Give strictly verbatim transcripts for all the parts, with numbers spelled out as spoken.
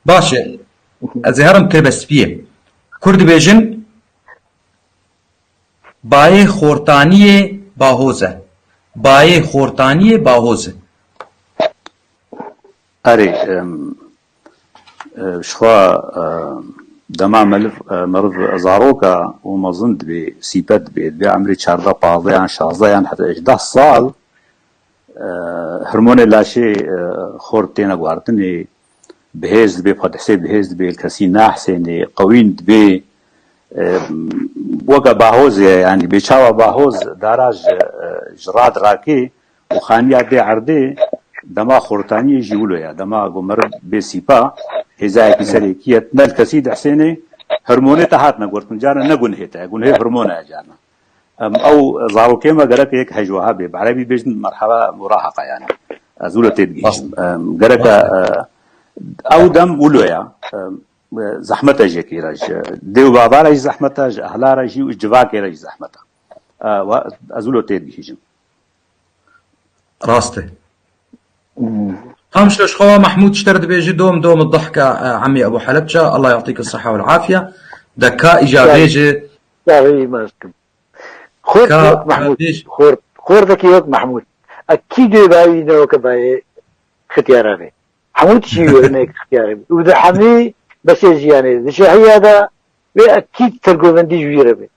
Baş e. Ez ê herim kirbe spiyê. Kur dibêjin, bayê xortaniyê bahoz e. Bayê xortaniyê bahoz e. Erê, em, e, jixwe, e, dema meriv, e, meriv zaroka û mezin dibê, sîpet dibê, dibê emrê çardeh, pazdeh yan şazdeh yan heta hejdeh sal, e, hormonê laşê, e, xort têne guhartinê, bihêz dibê, padihsê bihêz dibê, kesî nahsênê, qewîn dibê, e, weke bahozê, yanî bê çawa bahoz dara ji, e, ji rad rakê û xaniya dê erdê, dema xortaniyê jî wilo ye. Dema ku meriv bê sîpa, hêzayekî serê kî ye, ne li kesî dihsênê, hormonê te hatine guhertin, cara ne gunhê te ye, gunhê hormona ye carna. Em, ew zarokê me gerek yek hejweha bê. Bi erebî bêjin merheba muraheqa yani. Ez wilo tê digihîjim. Em, gerek e, e, ew dem wilo ya. Em, e, zehmet e jekê re ji dê û bava re jî zehmet e, ji ehla re jî û civakê re jî zehmet e. E, wa-, ez wilo tê digihîjim. Rast e. Tam şeş xewa Mahmud ji te re dibêje dom dom dihka, e, emî Ebu Helebça, Allah ya'tîk siha wal afiye. De ka îca bêje. Sahi maskim. Xort Ka- wek Mahmud. Kardeş. Xort, xortekî wek Mahmud. Ekî dê bayî ne weke bayê xitiyara be. Hemû tişî wê ne ixtiyarê be. Û di hemî beşê jiyanê, di şehiya de wê ekî sergovendî ji wî re be.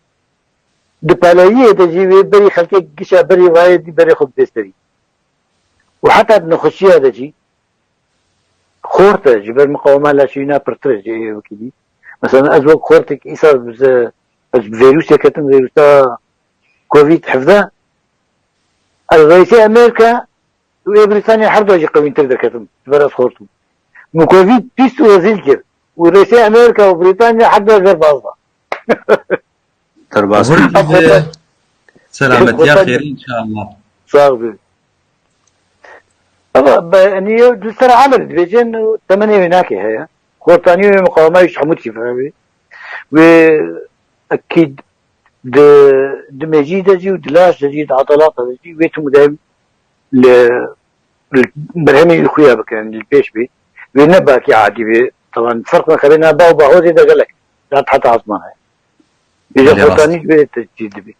Di peleyiyê de jî wê berî xelkê gişa berî rayê dî berê xwe bidê serî. Û heta di nexweşiya de jî xort e, ji ber miqawema laşê wîna pirtir e ji ê wekî dî. Mesela ez wek xortek îsal bi ze-, ez bi vîrusê ketim, vîrusa Covid hevdeh. Ez Reîsê Amerîka û ê Brîtanya her du jî qewîntir derketim. Ji ber ez xortim. Min Covid pîs û rezîl kir. Û Reîsê Amerîka û Brîtanya her du ber baz da. Derbas. Guhurtî de selametiya xêrî inşallah. Sağ ol. Ama be-, niye li ser amel dibêjin û temenê wê nakê heye. Xortanî wê miqawema wî ji hemû tî ve wê. Wê ekîd di, di mejî de jî û di laş de jî, di edalet de jî wê tim daim li, li berhemê wî xuya bikin, li pêş bê. Wê ne bakî adî bê. Taban ferq nexebê na ba û bahozê de gelek. Dat heta asman heye. Bêje Gelek. Xortanî ji wê tescîl dibê.